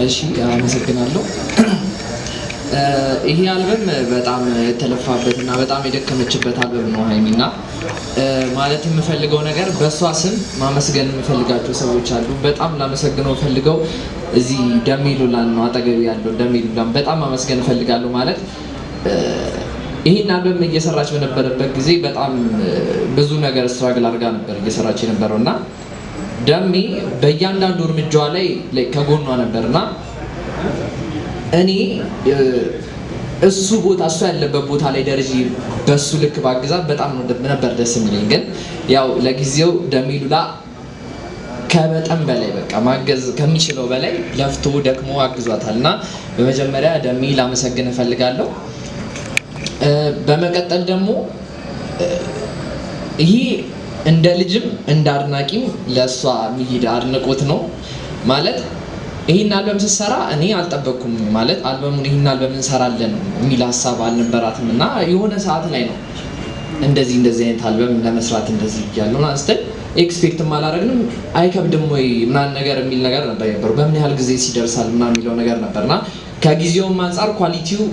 እሺ፣ አመሰግናለሁ። ይሄ አልበም በጣም የተለፋበት እና በጣም የደከመችበት አልበም ነው ሀይሚና። ማለት የምፈልገው ነገር በእሷ ስም ማመስገን የምፈልጋቸው ሰዎች አሉ። በጣም ላመሰግነው ፈልገው እዚህ ደሜ ሉላን ነው፣ አጠገቢ ያለው ደሜ ሉላን በጣም ማመስገን እፈልጋለሁ። ማለት ይህን አልበም እየሰራች በነበረበት ጊዜ በጣም ብዙ ነገር struggle አድርጋ ነበር እየሰራች የነበረው እና ደሜ በእያንዳንዱ እርምጃዋ ላይ ከጎኗ ነበር። እና እኔ እሱ ቦታ እሱ ያለበት ቦታ ላይ ደርሼ በሱ ልክ ባግዛት በጣም ነበር ደስ የሚለኝ። ግን ያው ለጊዜው ደሜ ሉላ ከመጠን በላይ በቃ ማገዝ ከሚችለው በላይ ለፍቶ ደክሞ አግዟታል እና በመጀመሪያ ደሜ ላመሰግን እፈልጋለሁ። በመቀጠል ደግሞ ይሄ እንደ ልጅም እንደ አድናቂም ለእሷ የሚሄድ አድናቆት ነው። ማለት ይህን አልበም ስትሰራ እኔ አልጠበቅኩም። ማለት አልበሙን ይህን አልበም እንሰራለን የሚል ሀሳብ አልነበራትም እና የሆነ ሰዓት ላይ ነው እንደዚህ እንደዚህ አይነት አልበም ለመስራት እንደዚህ እያለሁ ምናምን ስትል expect ም አላደረግንም። አይከብድም ወይ ምናምን ነገር የሚል ነገር ነበር የነበረው። በምን ያህል ጊዜ ሲደርሳል ምናምን የሚለው ነገር ነበር እና ከጊዜውም አንጻር quality ው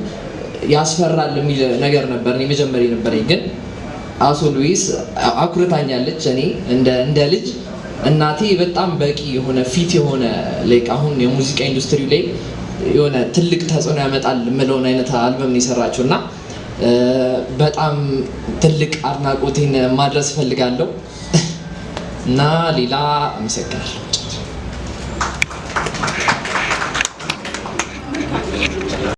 ያስፈራል የሚል ነገር ነበር እኔ መጀመሪያ የነበረኝ። ግን as always አኩርታኛለች። እኔ እንደ ልጅ እናቴ በጣም በቂ የሆነ fit የሆነ like አሁን የሙዚቃ ኢንዱስትሪ ላይ የሆነ ትልቅ ተጽዕኖ ያመጣል የምለውን አይነት አልበም ነው የሰራችው እና በጣም ትልቅ አድናቆቴን ማድረስ እፈልጋለሁ እና ሌላ አመሰግናለሁ።